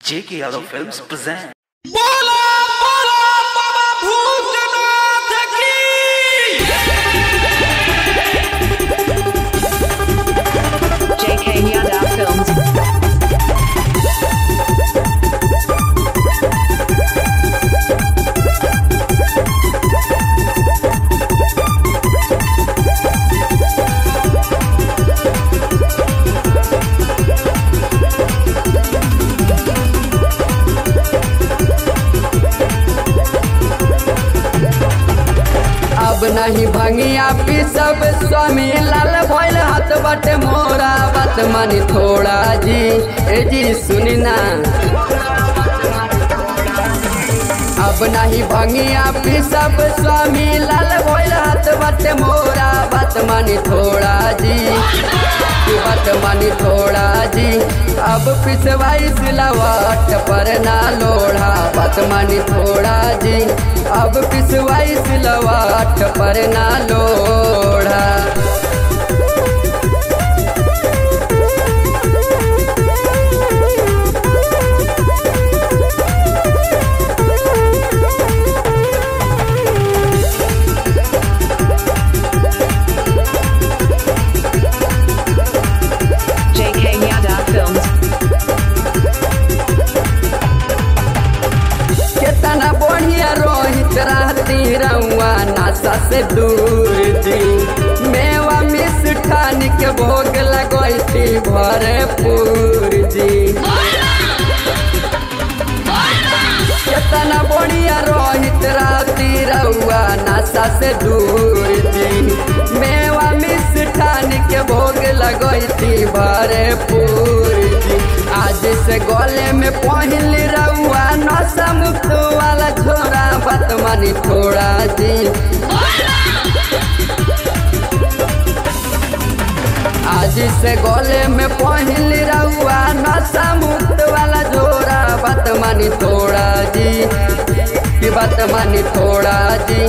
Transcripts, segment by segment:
JK Yadav Films present. बोला बोला बाबा भूतनाथ की। JK Yadav Films. अब नहीं भंगिया पी सब स्वामी लाल भइल हाथ बटे मोरा बात मानी थोड़ा जी, ए जी सुनी ना। अब नहीं भंगिया पी सब स्वामी लाल भइल हाथ बटे मोरा बात मानी थोड़ा जी, बात मानी थोड़ा जी। अब पिसवाई सिलावट पर ना लोढ़ा बात मानी थोड़ा जी, अब पिसवाई सिलावट पर ना लोढ़ा। JK Yadav Films. केतना बढ़िया रोहित रहती रउआ नासा से दूर जी, मेवा मिष्ठान के भोग लगैती भरपूर जी। केतना बढ़िया रोहित रहती रउआ नासा से दूर जी, मेवा मिष्ठान के भोग लगैती भरपूर जी। आज से गले में पहिल रउआ नशा मुक्त वाला झोरा बात मानी थोड़ा जी। आज से गले में पहिल रउआ नशा मुक्त वाला झोरा बात मानी थोड़ा जी, की बात मानी थोड़ा जी।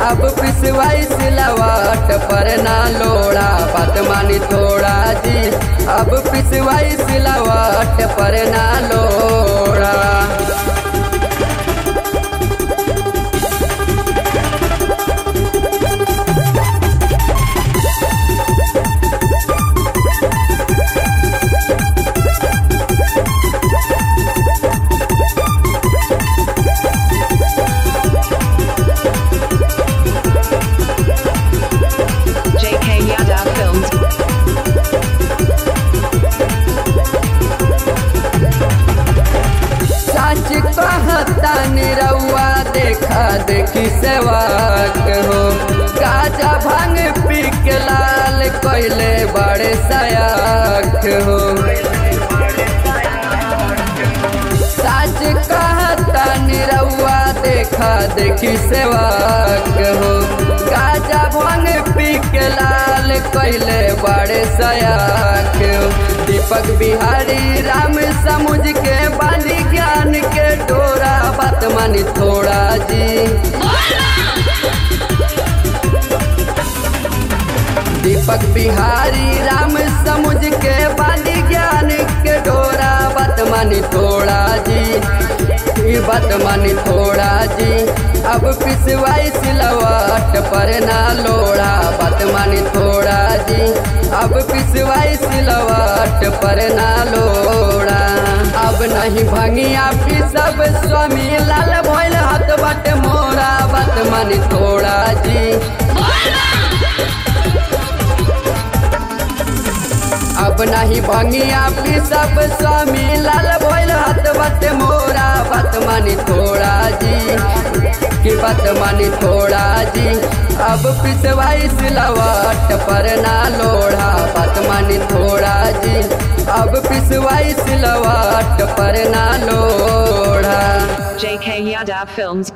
अब पिसवाई सिलावट पर ना लोढ़ा बात मानी थोड़ा जी, अब पिसवाई सिलावट पर ना लोढ़ा। JK Yadav Films. सच कहता निरउआ देखा देखी सेवक हो, गाजा भांग पी के लाल कैले बड़े सयाख हो। सच कहता निरउआ देखा देखी सेवक हो, गाजा भांग पी के लाल कैले बड़े सयाख हो। दीपक बिहारी राम समुझ के बाली ज्ञान के डोरा बात मानी थोड़ा जी। दीपक बिहारी राम समुझ के बाली ज्ञान के डोरा बात मानी थोड़ा जी, बात मानी थोड़ा जी। अब पिसवाई सिलावट पर ना लोढ़ा बात मानी थोड़ा जी, अब पिसवाई सिलावट पर ना लोढ़ा। अब नहीं भंगिया पी सब स्वामी लाल भइल हाथ बटे मोरा बात मानी थोड़ा जी। अब नहीं भंगिया पी सब स्वामी लाल भइल हाथ बटे मोरा बात मानी थोड़ा जी, की बात मानी थोड़ा जी। अब पिसवाई सिलावट पर ना लोढ़ा बात मानी थोड़ा जी, अब पिसवाई सिलावट पर ना लोढ़ा। JK Yadav Films.